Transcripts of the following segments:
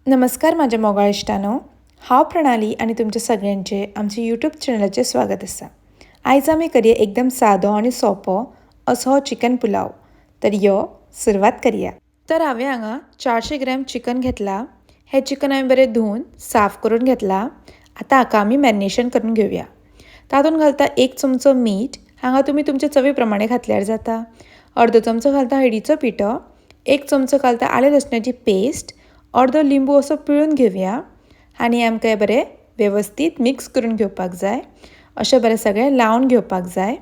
नमस्कार माझ्या मोगाळ इश्टानो, हांव प्रणाली आनी तुमच्या सगळ्यांचे आमच्या यूट्यूब चॅनलाचेर स्वागत आसा. आयज आमी करया एकदम सादो आनी सोंपो असो हो चिकन पुलाव. तर यो सुरवात करया. तर हांवें हांगा 400 ग्रॅम चिकन घेतला. हें चिकन हांवें बरें धुवन साफ करून घेतला. आतां हाका आमी मॅरिनेशन करून घेवया. तातूंत घालता 1 चमचो मीठ, हांगा तुमी तुमच्या चवी प्रमाणे घातल्यार जाता. अर्दो चमचो घालता हळदीचो पिठो, 1 चमचो घालता आलें लसणाची पेस्ट, अर्दो लिंबू असो पिळून घेवया आनी आमकां बरें वेवस्थीत मिक्स करून घेवपाक जाय. अशें बरें सगळें लावन घेवपाक जाय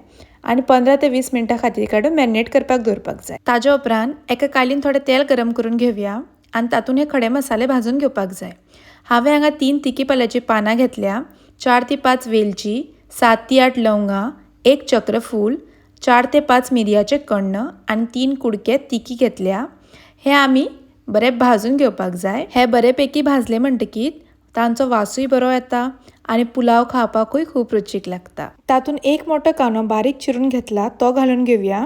आनी 15 ते 20 मिनटां खातीर काडून मॅरिनेट करपाक दवरपाक जाय. ताज्या उपरांत एका कालीन थोडें तेल गरम करून घेवया आनी तातूंत हे खडे मसाले भाजून घेवपाक जाय. हांवें हांगा 3 तिकी पाल्याची पानां घेतल्या, 4 ते 5 वेलची, 7 ते 8 लवंगां, 1 चक्रफूल, 4 ते 5 मिरयाचे कण्ण आनी 3 कुडके तिकी घेतल्या. हे आमी बरें भाजून घेवपाक जाय. हे बरेपैकी भाजले म्हणटकीत तांचो वासूय बरो येता आनी पुलाव खावपाकूय खूब रुचीक लागता. तातूंत 1 मोठो कांदो बारीक चिरून घेतला तो घालून घेवया.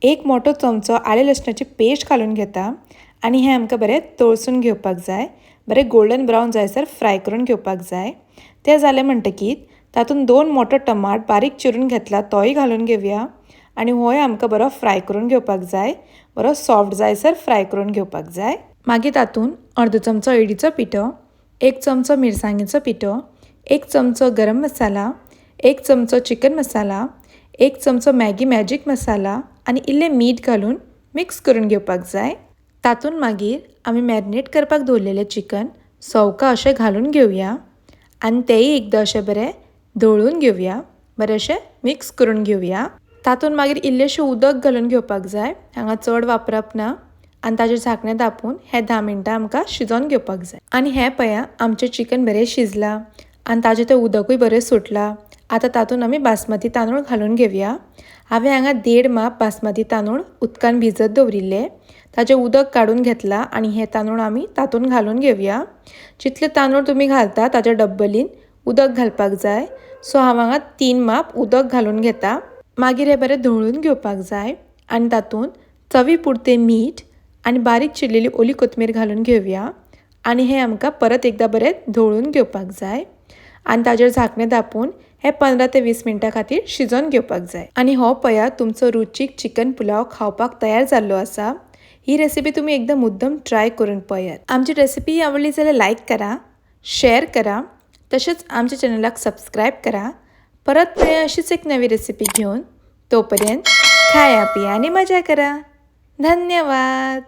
1 मोठो चमचो आलें लसणाची पेस्ट घालून घेता आनी हें आमकां बरें तळसून घेवपाक जाय. बरें गोल्डन ब्रावन जायसर फ्राय करून घेवपाक जाय. तें जालें म्हणटकीत तातूंत 2 मोठो टमाट बारीक चिरून घेतला तोय घालून घेवया आनी होय आमकां बरो फ्राय करून घेवपाक जाय. बरो सॉफ्ट जायसर फ्राय करून घेवपाक जाय. मागीर तातूंत अर्दो चमचो हळदीचो पिठो, 1 चमचो मिरसांगेचो पिठो, 1 चमचो गरम मसाला, 1 चमचो चिकन मसाला, 1 चमचो मॅगी मॅजीक मसाला आनी इल्लें मीठ घालून मिक्स करून घेवपाक जाय. तातूंत मागीर आमी मॅरिनेट करपाक दवरलेलें चिकन सवका अशें घालून घेवया आनी तेंय एकदां अशें बरें धोळून घेवया, बरें अशें मिक्स करून घेवया. तातूंत मागीर इल्लेशें उदक घालून घेवपाक जाय, हांगा चड वापरप ना. आनी ताजेर झाकणें धांपून हें 10 मिनटां आमकां शिजोवन घेवपाक जाय. आनी हें पळया आमचें चिकन बरें शिजलां आनी ताजें तें उदकूय बरें सुटलां. आतां तातूंत आमी बासमती तांदूळ घालून घेवया. हांवें हांगा 1.5 माप बासमती तांदूळ उदकान भिजत दवरिल्ले, ताजें उदक काडून घेतलां आनी हे तांदूळ आमी तातूंत घालून घेवया. जितले तांदूळ तुमी घालता ताच्या डब्बलीन उदक घालपाक जाय. सो हांव हांगा 3 माप उदक घालून घेता. मागीर हें बरें धोळून घेवपाक जाय आनी तातूंत चवी पुरतें मीठ आनी बारीक चिरलेली ओली कोथमीर घालून घेवया आनी हें आमकां परत एकदां बरें धोळून घेवपाक जाय आनी ताजेर झाकणें धांपून हें 15 ते 20 मिनटां खातीर शिजोवन घेवपाक जाय. आनी हो पळया तुमचो रुचीक चिकन पुलाव खावपाक तयार जाल्लो आसा. ही रेसिपी तुमी एकदां मुद्दम ट्राय करून पळयात. आमची रेसिपी आवडली जाल्यार लायक करा, शेअर करा, तशेंच आमच्या चॅनलाक सबस्क्रायब करा. परत मेळया अशीच एक नवी रेसिपी घेवन. तोपर्यंत खाया पिया आनी मजा करा. धन्यवाद.